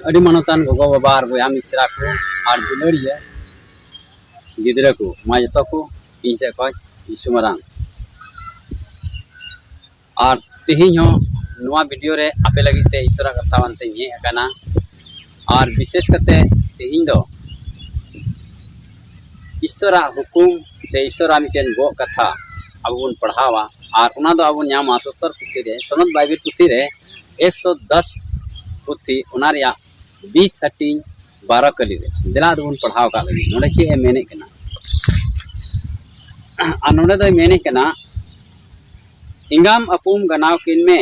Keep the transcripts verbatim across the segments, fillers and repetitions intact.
ᱟᱹᱰᱤ ᱢᱟᱱᱚᱛᱟᱱ ᱜᱚᱜᱚ ᱵᱟᱵᱟ ᱟᱨ ᱵᱚᱭᱦᱟ ᱢᱤᱥᱨᱟ ᱠᱚ ᱟᱨ ᱫᱩᱞᱟᱹᱲᱤᱭᱟᱹ ᱜᱤᱫᱽᱨᱟᱹ ᱠᱚ, ᱢᱟ ᱡᱚᱛᱚ ᱠᱚ ᱤᱧ ᱥᱮᱫ ᱠᱷᱚᱱ ᱡᱤᱥᱩ ᱢᱟᱨᱟᱝ᱾ ᱟᱨ ᱛᱮᱦᱮᱧ ᱦᱚᱸ ᱱᱚᱣᱟ ᱵᱷᱤᱰᱤᱭᱳ ᱨᱮ ᱟᱯᱮ ᱞᱟᱹᱜᱤᱫ ᱛᱮ ᱤᱥᱚᱨᱟᱜ ᱠᱟᱛᱷᱟ ᱟᱱᱛᱮᱧ ᱦᱮᱡ ᱟᱠᱟᱱᱟ᱾ ᱟᱨ ᱵᱤᱥᱮᱥ ᱠᱟᱛᱮ ᱛᱮᱦᱮᱧ ᱫᱚ ᱤᱥᱚᱨᱟᱜ ᱦᱩᱠᱩᱢ ᱥᱮ ᱤᱥᱚᱨᱟᱜ ᱢᱤᱫᱴᱮᱱ ᱜᱚᱜ ᱠᱟᱛᱷᱟ ᱟᱵᱚ ᱵᱚᱱ ᱯᱟᱲᱦᱟᱣᱟ᱾ ᱟᱨ ᱚᱱᱟ ᱫᱚ ᱟᱵᱚ ᱧᱟᱢᱟ ᱥᱚᱥᱛᱚᱨ ᱯᱩᱛᱷᱤ ᱨᱮ, ᱥᱚᱱᱚᱛ ᱵᱟᱭᱵᱮᱞ ᱯᱩᱛᱷᱤ ᱨᱮ ᱮᱠᱥᱚ ᱫᱚᱥ ᱯᱩᱛᱷᱤ, ᱚᱱᱟ ᱨᱮᱭᱟᱜ ᱵᱤᱥ ᱦᱟᱹᱴᱤᱧ ᱵᱟᱨᱚ ᱠᱟᱹᱞᱤ ᱨᱮ᱾ ᱫᱮᱞᱟ ᱟᱫᱚ ᱵᱚᱱ ᱯᱟᱲᱦᱟᱣ ᱠᱟᱜ ᱞᱟᱹᱜᱤᱫ ᱱᱚᱰᱮ ᱪᱮᱫ ᱮ ᱢᱮᱱᱮᱫ ᱠᱟᱱᱟ᱾ ᱟᱨ ᱱᱚᱰᱮ ᱫᱚᱭ ᱢᱮᱱᱮᱫ ᱠᱟᱱᱟ, ᱮᱸᱜᱟᱢ ᱟᱹᱯᱩᱢ ᱜᱟᱱᱟᱣ ᱠᱤᱱ ᱢᱮ,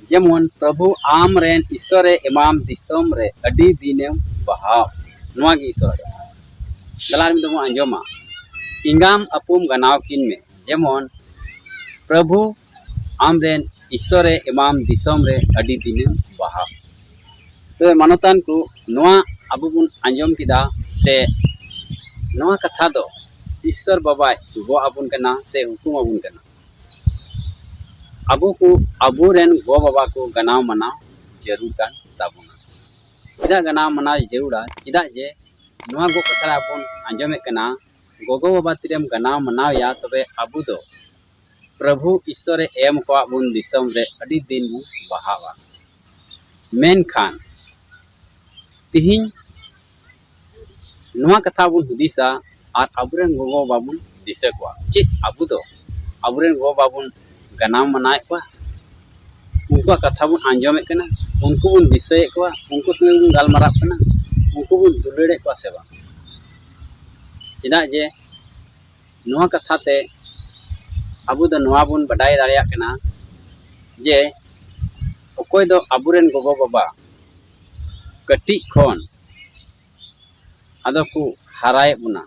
ᱡᱮᱢᱚᱱ ᱯᱨᱚᱵᱷᱩ ᱟᱢ ᱨᱮᱱ ᱤᱥᱚᱨᱮ ᱮᱢᱟᱢ ᱫᱤᱥᱚᱢ ᱨᱮ ᱟᱹᱰᱤ ᱫᱤᱱᱮᱢ ᱵᱟᱦᱟᱣ᱾ ᱱᱚᱣᱟ ᱜᱮ ᱤᱥᱚᱨ ᱫᱚ᱾ ᱫᱮᱞᱟ ᱟᱨ ᱢᱤᱫ ᱫᱚᱢ ᱵᱚᱱ ᱟᱸᱡᱚᱢᱟ, ᱮᱸᱜᱟᱢ ᱟᱹᱯᱩᱢ ᱜᱟᱱᱟᱣ ᱠᱤᱱ ᱢᱮ, ᱡᱮᱢᱚᱱ ᱯᱨᱚᱵᱷᱩ ᱟᱢ ᱨᱮᱱ ᱤᱥᱚᱨᱮ ᱮᱢᱟᱢ ᱫᱤᱥᱚᱢ ᱨᱮ ᱟᱹᱰᱤ ᱫᱤᱱᱮᱢ ᱵᱟᱦᱟᱣ᱾ ᱛᱚᱵᱮ ᱢᱟᱱᱚᱛᱟᱱ ᱠᱚ, ᱱᱚᱣᱟ ᱟᱵᱚ ᱵᱚᱱ ᱟᱸᱡᱚᱢ ᱠᱮᱫᱟ ᱥᱮ ᱱᱚᱣᱟ ᱠᱟᱛᱷᱟ ᱫᱚ ᱤᱥᱚᱨ ᱵᱟᱵᱟᱭ ᱜᱚᱜ ᱟᱵᱚᱱ ᱠᱟᱱᱟ ᱥᱮ ᱦᱩᱠᱩᱢ ᱟᱵᱚᱱ ᱠᱟᱱᱟ᱾ ᱟᱵᱚ ᱠᱚ, ᱟᱵᱚᱨᱮᱱ ᱜᱚ ᱵᱟᱵᱟ ᱠᱚ ᱜᱟᱱᱟᱣ ᱢᱟᱱᱟᱣ ᱡᱟᱹᱨᱩᱲ ᱠᱟᱱ ᱛᱟᱵᱚᱱᱟ᱾ ᱪᱮᱫᱟᱜ ᱜᱟᱱᱟᱣ ᱢᱟᱱᱟᱣ ᱡᱟᱹᱨᱩᱲᱟ? ᱪᱮᱫᱟᱜ ᱡᱮ ᱱᱚᱣᱟ ᱜᱚᱜ ᱠᱟᱛᱷᱟ ᱨᱮ ᱟᱵᱚ ᱵᱚᱱ ᱟᱸᱡᱚᱢᱮᱫ ᱠᱟᱱᱟ, ᱜᱚᱜᱚ ᱵᱟᱵᱟ ᱛᱤᱨᱮᱢ ᱜᱟᱱᱟᱣ ᱢᱟᱱᱟᱣ ᱮᱭᱟ, ᱛᱚᱵᱮ ᱟᱵᱚ ᱫᱚ ᱯᱨᱚᱵᱷᱩ ᱤᱥᱚᱨᱮ ᱮᱢ ᱟᱠᱟᱫ ᱵᱚᱱ ᱫᱤᱥᱚᱢ ᱨᱮ ᱟᱹᱰᱤ ᱫᱤᱱ ᱵᱚᱱ ᱵᱟᱦᱟᱜᱼᱟ᱾ ᱢᱮᱱᱠᱷᱟᱱ ᱛᱤᱦᱤᱧ ᱱᱚᱣᱟ ᱠᱟᱛᱷᱟ ᱵᱚᱱ ᱦᱩᱫᱤᱥᱟ ᱟᱨ ᱟᱵᱚᱨᱮᱱ ᱜᱚᱜᱚ ᱵᱟᱵᱟ ᱵᱚᱱ ᱫᱤᱥᱟᱹ ᱠᱚᱣᱟ᱾ ᱪᱮᱫ ᱟᱵᱚ ᱫᱚ ᱟᱵᱚᱨᱮᱱ ᱜᱚᱜᱚ ᱵᱟᱵᱟ ᱵᱚᱱ ᱜᱟᱱᱟᱣ ᱢᱟᱱᱟᱣᱮᱫ ᱠᱚᱣᱟ? ᱩᱱᱠᱩᱣᱟᱜ ᱠᱟᱛᱷᱟ ᱵᱚᱱ ᱟᱸᱡᱚᱢᱮᱫ ᱠᱟᱱᱟ, ᱩᱱᱠᱩ ᱵᱚᱱ ᱫᱤᱥᱟᱹᱭᱮᱫ ᱠᱚᱣᱟ, ᱩᱱᱠᱩ ᱥᱚᱸᱜᱮ ᱵᱚᱱ ᱜᱟᱞᱢᱟᱨᱟᱜ ᱠᱟᱱᱟ, ᱩᱱᱠᱩ ᱵᱚᱱ ᱫᱩᱞᱟᱹᱲᱮᱫ ᱠᱚᱣᱟ ᱥᱮ ᱵᱟᱝ? ᱪᱮᱫᱟᱜ ᱡᱮ ᱱᱚᱣᱟ ᱠᱟᱛᱷᱟ ᱛᱮ ᱟᱵᱚ ᱫᱚ ᱱᱚᱣᱟ ᱵᱚᱱ ᱵᱟᱰᱟᱭ ᱫᱟᱲᱮᱭᱟᱜ ᱠᱟᱱᱟ ᱡᱮ ᱚᱠᱚᱭ ᱫᱚ ᱟᱵᱚᱨᱮᱱ ᱜᱚᱜᱚ ᱵᱟᱵᱟ ᱠᱟᱹᱴᱤᱡ ᱠᱷᱚᱱ ᱟᱫᱚ ᱠᱚ ᱦᱟᱨᱟᱭᱮᱫ ᱵᱚᱱᱟ,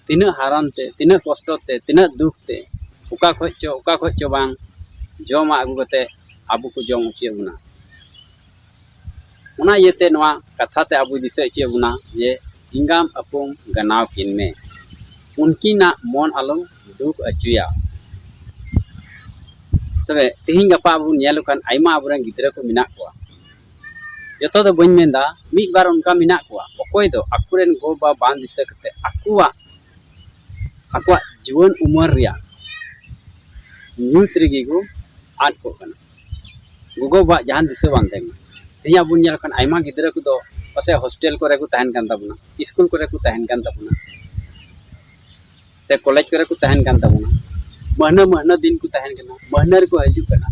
ᱛᱤᱱᱟᱹᱜ ᱦᱟᱨᱚᱱ ᱛᱮ, ᱛᱤᱱᱟᱹᱜ ᱠᱚᱥᱴᱚ ᱛᱮ, ᱛᱤᱱᱟᱹᱜ ᱫᱩᱠ ᱛᱮ, ᱚᱠᱟ ᱠᱷᱚᱡ ᱪᱚ, ᱚᱠᱟ ᱠᱷᱚᱡ ᱪᱚ ᱵᱟᱝ ᱡᱚᱢᱟᱜ ᱟᱹᱜᱩ ᱠᱟᱛᱮ ᱟᱵᱚ ᱠᱚ ᱡᱚᱢ ᱦᱚᱪᱚᱭᱮᱫ ᱵᱚᱱᱟ᱾ ᱚᱱᱟ ᱤᱭᱟᱹᱛᱮ ᱱᱚᱣᱟ ᱠᱟᱛᱷᱟ ᱛᱮ ᱟᱵᱚᱭ ᱫᱤᱥᱟᱹ ᱦᱚᱪᱚᱭᱮᱫ ᱵᱚᱱᱟ ᱡᱮ ᱮᱸᱜᱟᱢ ᱟᱹᱯᱩᱢ ᱜᱟᱱᱟᱣ ᱠᱤᱱ ᱢᱮ, ᱩᱱᱠᱤᱱᱟᱜ ᱢᱚᱱ ᱟᱞᱚᱢ ᱫᱩᱠ ᱦᱚᱪᱚᱭᱟ᱾ ᱛᱚᱵᱮ ᱛᱤᱦᱤᱧ ᱜᱟᱯᱟ ᱟᱵᱚ ᱵᱚᱱ ᱧᱮᱞ ᱞᱮᱠᱷᱟᱱ ᱟᱭᱢᱟ ᱟᱵᱚᱨᱮᱱ ᱜᱤᱫᱽᱨᱟᱹ ᱠᱚ ᱢᱮᱱᱟᱜ ᱠᱚᱣᱟ, ᱡᱚᱛᱚ ᱫᱚ ᱵᱟᱹᱧ ᱢᱮᱱᱫᱟ, ᱢᱤᱫ ᱵᱟᱨ ᱚᱱᱠᱟ ᱢᱮᱱᱟᱜ ᱠᱚᱣᱟ, ᱚᱠᱚᱭ ᱫᱚ ᱟᱠᱚᱨᱮᱱ ᱜᱚ ᱵᱟᱵᱟ ᱵᱟᱝ ᱫᱤᱥᱟᱹ ᱠᱟᱛᱮ ᱟᱠᱚᱣᱟᱜ ᱟᱠᱚᱣᱟᱜ ᱡᱩᱣᱟᱹᱱ ᱩᱢᱮᱨ ᱨᱮᱭᱟᱜ ᱧᱩᱛ ᱨᱮᱜᱮ ᱠᱚ ᱟᱫ ᱠᱚᱜ ᱠᱟᱱᱟ᱾ ᱜᱚᱜᱚ ᱵᱟᱵᱟᱣᱟᱜ ᱡᱟᱦᱟᱸ ᱫᱤᱥᱟᱹ ᱵᱟᱝ ᱛᱟᱦᱮᱱ ᱠᱟᱱᱟ᱾ ᱛᱮᱦᱮᱧ ᱟᱵᱚ ᱧᱮᱞ ᱠᱷᱟᱱ ᱟᱭᱢᱟ ᱜᱤᱫᱽᱨᱟᱹ ᱠᱚᱫᱚ ᱯᱟᱥᱮᱡ ᱦᱳᱥᱴᱮᱞ ᱠᱚᱨᱮ ᱠᱚ ᱛᱟᱦᱮᱱ ᱠᱟᱱ ᱛᱟᱵᱚᱱᱟ, ᱥᱠᱩᱞ ᱠᱚᱨᱮ ᱠᱚ ᱛᱟᱦᱮᱱ ᱠᱟᱱ ᱛᱟᱵᱚᱱᱟ, ᱥᱮ ᱠᱚᱞᱮᱡᱽ ᱠᱚᱨᱮ ᱠᱚ ᱛᱟᱦᱮᱱ ᱠᱟᱱ ᱛᱟᱵᱚᱱᱟ᱾ ᱢᱟᱹᱦᱱᱟᱹ ᱢᱟᱹᱦᱱᱟᱹ ᱫᱤᱱ ᱠᱚ ᱛᱟᱦᱮᱱ ᱠᱟᱱᱟ, ᱢᱟᱹᱦᱱᱟᱹ ᱨᱮᱠᱚ ᱦᱤᱡᱩᱜ ᱠᱟᱱᱟ᱾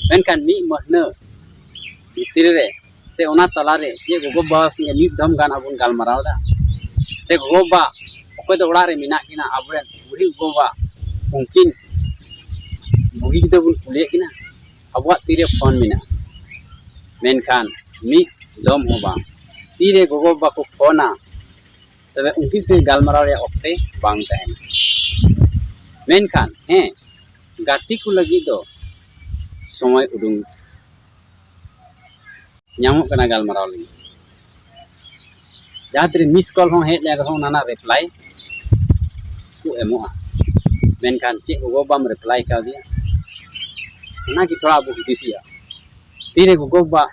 ᱢᱮᱱᱠᱷᱟᱱ ᱢᱤᱫ ᱢᱟᱹᱦᱱᱟᱹ ᱵᱷᱤᱛᱨᱤ ᱨᱮ ᱥᱮ ᱚᱱᱟ ᱛᱟᱞᱟᱨᱮ ᱪᱮᱫ ᱜᱚᱜᱚ ᱵᱟᱵᱟ ᱥᱚᱸᱜᱮ ᱢᱤᱫ ᱫᱷᱚᱢ ᱜᱟᱱ ᱟᱵᱚᱱ ᱜᱟᱞᱢᱟᱨᱟᱣ ᱮᱫᱟ? ᱥᱮ ᱜᱚᱜᱚ ᱵᱟᱵᱟ ᱚᱠᱚᱭ ᱫᱚ ᱚᱲᱟᱜ ᱨᱮ ᱢᱮᱱᱟᱜ ᱠᱤᱱᱟ, ᱟᱵᱚᱨᱮᱱ ᱵᱩᱲᱦᱤ ᱜᱚᱜᱚ ᱵᱟᱵᱟ, ᱩᱱᱠᱤᱱ ᱵᱩᱜᱤ ᱡᱩᱫᱟᱹ ᱵᱚᱱ ᱠᱩᱞᱤᱭᱮᱫ ᱠᱤᱱᱟ? ᱟᱵᱚᱣᱟᱜ ᱛᱤᱨᱮ ᱯᱷᱳᱱ ᱢᱮᱱᱟᱜᱼᱟ, ᱢᱮᱱᱠᱷᱟᱱ ᱢᱤᱫ ᱫᱚᱢ ᱦᱚᱸ ᱵᱟᱝ᱾ ᱛᱤᱨᱮ ᱜᱚᱜᱚ ᱵᱟᱵᱟ ᱠᱚ ᱯᱷᱳᱱᱟ, ᱛᱚᱵᱮ ᱩᱱᱠᱤᱱ ᱥᱚᱸᱜᱮ ᱜᱟᱞᱢᱟᱨᱟᱣ ᱨᱮᱭᱟᱜ ᱚᱠᱛᱮ ᱵᱟᱝ ᱛᱟᱦᱮᱱᱟ᱾ ᱢᱮᱱᱠᱷᱟᱱ ᱦᱮᱸ, ᱜᱟᱛᱮ ᱠᱚ ᱞᱟᱹᱜᱤᱫ ᱫᱚ ᱥᱚᱢᱚᱭ ᱩᱰᱩᱝ ᱧᱟᱢᱚᱜ ᱠᱟᱱᱟ ᱜᱟᱞᱢᱟᱨᱟᱣ ᱞᱟᱹᱜᱤᱫ᱾ ᱡᱟᱦᱟᱸ ᱛᱤᱨᱮ ᱢᱤᱥ ᱠᱚᱞ ᱦᱚᱸ ᱦᱮᱡ ᱞᱮᱱ ᱨᱮᱦᱚᱸ, ᱚᱱᱟ ᱨᱮᱱᱟᱜ ᱨᱤᱯᱞᱟᱭ ᱠᱚ ᱮᱢᱚᱜᱼᱟ᱾ ᱢᱮᱱᱠᱷᱟᱱ ᱪᱮᱫ ᱜᱚᱜᱚ ᱵᱟᱵᱟᱢ ᱨᱤᱯᱞᱟᱭ ᱠᱟᱣᱫᱮᱭᱟ? ᱚᱱᱟ ᱜᱮ ᱛᱷᱚᱲᱟ ᱟᱵᱚ ᱦᱩᱫᱤᱥ ᱦᱩᱭᱩᱜᱼᱟ᱾ ᱛᱤᱨᱮ ᱜᱚᱜᱚ ᱵᱟᱵᱟ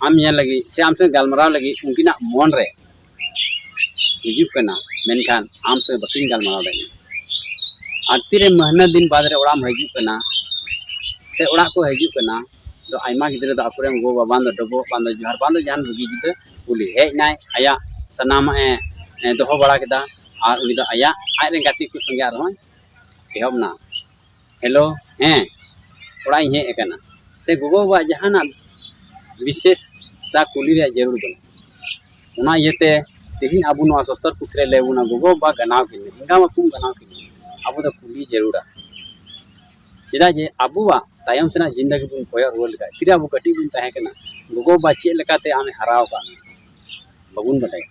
ᱟᱢ ᱧᱮᱞ ᱞᱟᱹᱜᱤᱫ ᱥᱮ ᱟᱢ ᱥᱟᱶ ᱜᱟᱞᱢᱟᱨᱟᱣ ᱞᱟᱹᱜᱤᱫ ᱩᱱᱠᱤᱱᱟᱜ ᱢᱚᱱ ᱨᱮ ᱦᱤᱡᱩᱜ ᱠᱟᱱᱟ, ᱢᱮᱱᱠᱷᱟᱱ ᱟᱢ ᱥᱟᱶ ᱵᱟᱹᱠᱤᱱ ᱜᱟᱞᱢᱟᱨᱟᱣ ᱫᱟᱲᱮᱭᱟᱜᱼᱟ? ᱟᱨ ᱛᱤᱨᱮ ᱢᱟᱹᱦᱱᱟᱹ ᱫᱤᱱ ᱵᱟᱫᱽ ᱨᱮ ᱚᱲᱟᱜ ᱮᱢ ᱦᱤᱡᱩᱜ ᱠᱟᱱᱟ ᱥᱮ ᱚᱲᱟᱜ ᱠᱚ ᱦᱤᱡᱩᱜ ᱠᱟᱱᱟ, ᱫᱚ ᱟᱭᱢᱟ ᱜᱤᱫᱽᱨᱟᱹ ᱫᱚ ᱟᱠᱚᱨᱮᱱ ᱜᱚ ᱵᱟᱵᱟ ᱫᱚ ᱰᱚᱵᱚᱜ, ᱵᱟᱝ ᱫᱚ ᱡᱚᱦᱟᱨ, ᱵᱟᱝ ᱫᱚ ᱡᱟᱦᱟᱱ ᱵᱩᱜᱤ ᱡᱩᱫᱟᱹ ᱠᱩᱞᱤ ᱦᱮᱡ ᱱᱟᱭ, ᱟᱭᱟᱜ ᱥᱟᱱᱟᱢᱟᱜ ᱮ, ᱮ, ᱫᱚᱦᱚ ᱵᱟᱲᱟ ᱠᱮᱫᱟ, ᱟᱨ ᱩᱱᱤ ᱫᱚ ᱟᱭᱟᱜ ᱟᱡ ᱨᱮᱱ ᱜᱟᱛᱮ ᱠᱚ ᱥᱚᱸᱜᱮ ᱟᱨᱦᱚᱸᱭ ᱮᱦᱚᱵ ᱱᱟ, "ᱦᱮᱞᱳ, ᱦᱮᱸ, ᱚᱲᱟᱜ ᱤᱧ ᱦᱮᱡ ᱟᱠᱟᱱᱟ", ᱥᱮ ᱜᱚᱜᱚ ᱵᱟᱵᱟᱣᱟᱜ ᱡᱟᱦᱟᱱᱟᱜ ᱵᱤᱥᱮᱥ ᱛᱟ ᱠᱩᱞᱤ ᱨᱮᱭᱟᱜ ᱡᱟᱹᱨᱩᱲ ᱵᱟᱹᱱᱩᱜ᱾ ᱚᱱᱟ ᱤᱭᱟᱹᱛᱮ ᱛᱮᱦᱮᱧ ᱟᱵᱚ ᱱᱚᱣᱟ ᱥᱚᱥᱛᱚᱨ ᱯᱩᱛᱷᱤ ᱨᱮ ᱞᱟᱹᱭ ᱵᱚᱱᱟ, ᱜᱚᱜᱚ ᱵᱟᱵᱟ ᱜᱟᱱᱟᱣ ᱠᱤᱱ ᱢᱮ, ᱮᱸᱜᱟ ᱵᱟᱯᱩᱢ ᱜᱟᱱᱟᱣ ᱠᱤᱱ ᱢᱮ᱾ ᱟᱵᱚ ᱫᱚ ᱠᱩᱞᱤ ᱡᱟᱹᱨᱩᱲᱟ᱾ ᱪᱮᱫᱟᱜ ᱡᱮ ᱟᱵᱚᱣᱟᱜ ᱛᱟᱭᱚᱢ ᱥᱮᱱᱟᱜ ᱡᱤᱱᱫᱟᱜᱤ ᱵᱚᱱ ᱠᱚᱭᱚᱜ ᱨᱩᱣᱟᱹᱲ ᱞᱮᱠᱷᱟᱱ, ᱛᱤᱨᱮ ᱟᱵᱚ ᱠᱟᱹᱴᱤᱡ ᱵᱚᱱ ᱛᱟᱦᱮᱸ ᱠᱟᱱᱟ, ᱜᱚᱜᱚ ᱵᱟᱵᱟ ᱪᱮᱫ ᱞᱮᱠᱟᱛᱮ ᱟᱢᱮ ᱦᱟᱨᱟᱣ ᱟᱠᱟᱫ ᱢᱮᱭᱟ, ᱵᱟᱵᱚᱱ ᱵᱟᱰᱟᱭᱟ᱾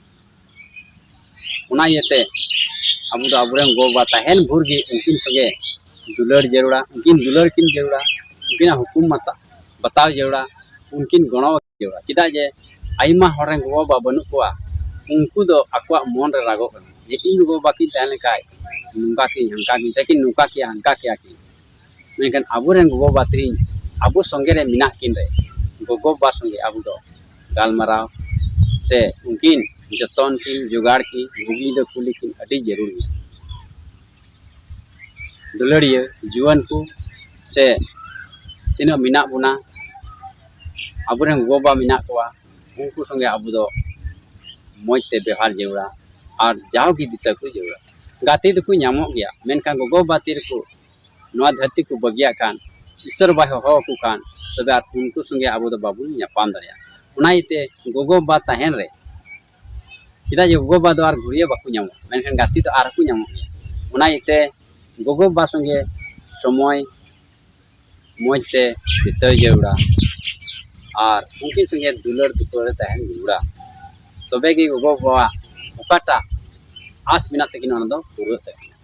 ᱚᱱᱟ ᱤᱭᱟᱹᱛᱮ ᱟᱵᱚ ᱫᱚ ᱟᱵᱚᱨᱮᱱ ᱜᱚ ᱵᱟᱵᱟ ᱛᱟᱦᱮᱱ ᱵᱷᱳᱨ ᱜᱮ ᱩᱱᱠᱤᱱ ᱥᱚᱸᱜᱮ ᱫᱩᱞᱟᱹᱲ ᱡᱟᱹᱨᱩᱲᱟ, ᱩᱱᱠᱤᱱ ᱫᱩᱞᱟᱹᱲ ᱠᱤᱱ ᱡᱟᱹᱨᱩᱲᱟ, ᱩᱱᱠᱤᱱᱟᱜ ᱦᱩᱠᱩᱢ ᱢᱟᱛᱟ-, ᱵᱟᱛᱟᱣ ᱡᱟᱹᱨᱩᱲᱟ, ᱩᱱᱠᱤᱱ ᱜᱚᱲᱚ ᱡᱟᱹᱨᱩᱲᱟ᱾ ᱪᱮᱫᱟᱜ ᱡᱮ ᱟᱭᱢᱟ ᱦᱚᱲ ᱨᱮᱱ ᱜᱚ ᱵᱟᱵᱟ ᱵᱟᱹᱱᱩᱜ ᱠᱚᱣᱟ, ᱩᱱᱠᱩ ᱫᱚ ᱟᱠᱚᱣᱟᱜ ᱢᱚᱱ ᱨᱮ ᱨᱟᱜᱚᱜ ᱠᱟᱱᱟ ᱡᱮ ᱤᱧ ᱜᱚ ᱵᱟᱵᱟ ᱠᱤᱱ ᱛᱟᱦᱮᱸ ᱞᱮᱱ ᱠᱷᱟᱡ ᱱᱚᱝᱠᱟ ᱠᱤᱧ, ᱦᱟᱱᱠᱟ ᱠᱤᱧ, ᱥᱮ ᱠᱤᱱ ᱱᱚᱝᱠᱟ ᱠᱮᱭᱟ, ᱦᱟᱱᱠᱟ ᱠᱮᱭᱟ ᱠᱤᱱ᱾ ᱢᱮᱱᱠᱷᱟᱱ ᱟᱵᱚᱨᱮᱱ ᱜᱚ ᱵᱟᱵᱟ ᱛᱮᱦᱮᱧ ᱟᱵᱚ ᱥᱚᱸᱜᱮ ᱨᱮ ᱢᱮᱱᱟᱜ ᱠᱤᱱ ᱨᱮ, ᱜᱚᱜᱚ ᱵᱟᱵᱟ ᱥᱚᱸᱜᱮ ᱟᱵᱚ ᱫᱚ ᱜᱟᱞᱢᱟᱨᱟᱣ ᱥᱮ ᱩᱱᱠᱤᱱ ᱡᱚᱛᱚᱱ ᱠᱤᱱ, ᱡᱚᱜᱟᱲ ᱠᱤᱱ, ᱵᱩᱜᱤ ᱫᱚ ᱠᱩᱞᱤ ᱠᱤᱱ ᱟᱹᱰᱤ ᱡᱟᱹᱨᱩᱲ ᱜᱮᱭᱟ᱾ ᱫᱩᱞᱟᱹᱲᱤᱭᱟᱹ ᱡᱩᱣᱟᱹᱱ ᱠᱚ ᱥᱮ ᱛᱤᱱᱟᱹᱜ ᱢᱮᱱᱟᱜ ᱵᱚᱱᱟ, ᱟᱵᱚᱨᱮᱱ ᱜᱚᱜᱚ ᱵᱟᱵᱟ ᱢᱮᱱᱟᱜ ᱠᱚᱣᱟ, ᱩᱱᱠᱩ ᱥᱚᱸᱜᱮ ᱟᱵᱚ ᱫᱚ ᱢᱚᱡᱽ ᱛᱮ ᱵᱮᱣᱦᱟᱨ ᱡᱟᱹᱨᱩᱲᱟ ᱟᱨ ᱡᱟᱣᱜᱮ ᱫᱤᱥᱟᱹ ᱠᱚ ᱡᱟᱹᱨᱩᱲᱟ᱾ ᱜᱟᱛᱮ ᱫᱚᱠᱚ ᱧᱟᱢᱚᱜ ᱜᱮᱭᱟ, ᱢᱮᱱᱠᱷᱟᱱ ᱜᱚᱜᱚ ᱵᱟᱵᱟ ᱛᱤᱨᱮᱠᱚ ᱱᱚᱣᱟ ᱫᱷᱟᱹᱨᱛᱤ ᱠᱚ ᱵᱟᱹᱜᱤᱭᱟᱜ ᱠᱷᱟᱱ, ᱤᱥᱥᱚᱨ ᱵᱟᱭ ᱦᱚᱦᱚ ᱟᱠᱚ ᱠᱷᱟᱱ, ᱛᱚᱵᱮ ᱟᱨ ᱩᱱᱠᱩ ᱥᱚᱸᱜᱮ ᱟᱵᱚ ᱫᱚ ᱵᱟᱵᱚᱱ ᱧᱟᱯᱟᱢ ᱫᱟᱲᱮᱭᱟᱜᱼᱟ᱾ ᱚᱱᱟ ᱤᱭᱟᱹᱛᱮ ᱜᱚᱜᱚ ᱵᱟᱵᱟ ᱛᱟᱦᱮᱱ ᱨᱮ, ᱪᱮᱫᱟᱜ ᱡᱮ ᱜᱚᱜᱚ ᱵᱟᱵᱟ ᱫᱚ ᱟᱨ ᱜᱷᱩᱨᱤᱭᱟᱹ ᱵᱟᱠᱚ ᱧᱟᱢᱚᱜᱼᱟ, ᱢᱮᱱᱠᱷᱟᱱ ᱜᱟᱛᱮ ᱫᱚ ᱟᱨᱦᱚᱸ ᱠᱚ ᱧᱟᱢᱚᱜ ᱜᱮᱭᱟ᱾ ᱚᱱᱟ ᱤᱭᱟᱹᱛᱮ ᱜᱚᱜᱚ ᱵᱟᱵᱟ ᱥᱚᱸᱜᱮ ᱥᱚᱢᱚᱭ ᱢᱚᱡᱽ ᱛᱮ ᱵᱤᱛᱟᱹᱣ ᱡᱟᱹᱨᱩᱲᱟ ᱟᱨ ᱩᱱᱠᱤᱱ ᱥᱚᱸᱜᱮ ᱫᱩᱞᱟᱹᱲ ᱫᱩᱯᱞᱟᱹᱲ ᱨᱮ ᱛᱟᱦᱮᱱ ᱡᱟᱹᱨᱩᱲᱟ᱾ ᱛᱚᱵᱮ ᱜᱮ ᱜᱚᱜᱚ ᱵᱟᱵᱟᱣᱟᱜ ᱚᱠᱟᱴᱟᱜ ᱟᱸᱥ ᱢᱮᱱᱟᱜ ᱛᱟᱹᱠᱤᱱᱟ, ᱚᱱᱟ ᱫᱚ ᱯᱩᱨᱟᱹᱜ ᱛᱟᱹᱠᱤᱱᱟ᱾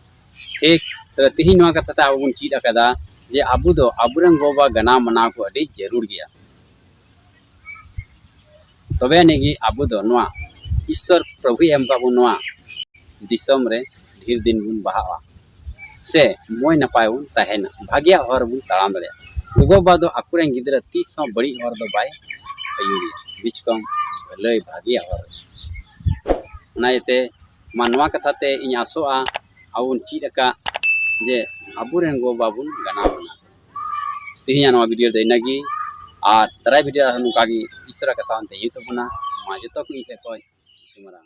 ᱴᱷᱤᱠ, ᱛᱚᱵᱮ ᱛᱤᱦᱤᱧ ᱱᱚᱣᱟ ᱠᱟᱛᱷᱟ ᱛᱮ ᱟᱵᱚ ᱵᱚᱱ ᱪᱮᱫ ᱟᱠᱟᱫᱟ ᱡᱮ ᱟᱵᱚ ᱫᱚ ᱟᱵᱚᱨᱮᱱ ᱜᱚ ᱵᱟᱵᱟ ᱜᱟᱱᱟᱣ ᱢᱟᱱᱟᱣ ᱠᱚ ᱟᱹᱰᱤ ᱡᱟᱹᱨᱩᱲ ᱜᱮᱭᱟ᱾ ᱛᱚᱵᱮ ᱟᱹᱱᱤᱡ ᱜᱮ ᱟᱵᱚ ᱫᱚ ᱱᱚᱣᱟ ᱤᱥᱥᱚᱨ ᱯᱨᱚᱵᱷᱩᱭ ᱮᱢ ᱟᱠᱟᱫ ᱵᱚᱱ ᱱᱚᱣᱟ ᱫᱤᱥᱚᱢ ᱨᱮ ᱰᱷᱮᱨ ᱫᱤᱱ ᱵᱚᱱ ᱵᱟᱦᱟᱜᱼᱟ ᱥᱮ ᱢᱚᱡᱽ ᱱᱟᱯᱟᱭ ᱵᱚᱱ ᱛᱟᱦᱮᱱᱟ, ᱵᱷᱟᱜᱮᱭᱟᱜ ᱦᱚᱨ ᱵᱚᱱ ᱛᱟᱲᱟᱢ ᱫᱟᱲᱮᱭᱟᱜᱼᱟ᱾ ᱜᱚᱜᱚ ᱵᱟᱵᱟ ᱫᱚ ᱟᱠᱚᱨᱮᱱ ᱜᱤᱫᱽᱨᱟᱹ ᱛᱤᱥ ᱦᱚᱸ ᱵᱟᱹᱲᱤᱡ ᱦᱚᱨ ᱫᱚ ᱵᱟᱭ ᱟᱹᱭᱩᱨᱮᱭᱟ, ᱵᱤᱪᱠᱚᱢ ᱵᱷᱟᱹᱞᱟᱹᱭ ᱵᱷᱟᱜᱮᱭᱟᱜ ᱦᱚᱨ ᱨᱮ᱾ ᱚᱱᱟ ᱤᱭᱟᱹᱛᱮ ᱢᱟ ᱱᱚᱣᱟ ᱠᱟᱛᱷᱟ ᱛᱮ ᱤᱧ ᱟᱥᱚᱜᱼᱟ, ᱟᱵᱚ ᱵᱚᱱ ᱪᱮᱫ ᱟᱠᱟᱫ ᱡᱮ ᱟᱵᱚᱨᱮᱱ ᱜᱚ ᱵᱟᱵᱟ ᱵᱚᱱ ᱜᱟᱱᱟᱣ ᱵᱚᱱᱟ᱾ ᱛᱮᱦᱮᱧᱟᱜ ᱱᱚᱣᱟ ᱵᱷᱤᱰᱤᱭᱳ ᱫᱚ ᱤᱱᱟᱹᱜᱮ, ᱟᱨ ᱫᱟᱨᱟᱭ ᱵᱷᱤᱰᱤᱭᱳ ᱟᱨᱦᱚᱸ ᱱᱚᱝᱠᱟ ᱜᱮ ᱤᱥᱚᱨᱟᱜ ᱠᱟᱛᱷᱟ ᱚᱱᱛᱮ ᱦᱩᱭᱩᱜ ᱛᱟᱵᱚᱱᱟ᱾ ᱢᱟ ᱡᱚᱛᱚ ᱠᱚ ᱤᱧ ᱥᱮᱫ ᱠᱷᱚᱱ ᱥᱩᱢᱟᱹᱨᱟ᱾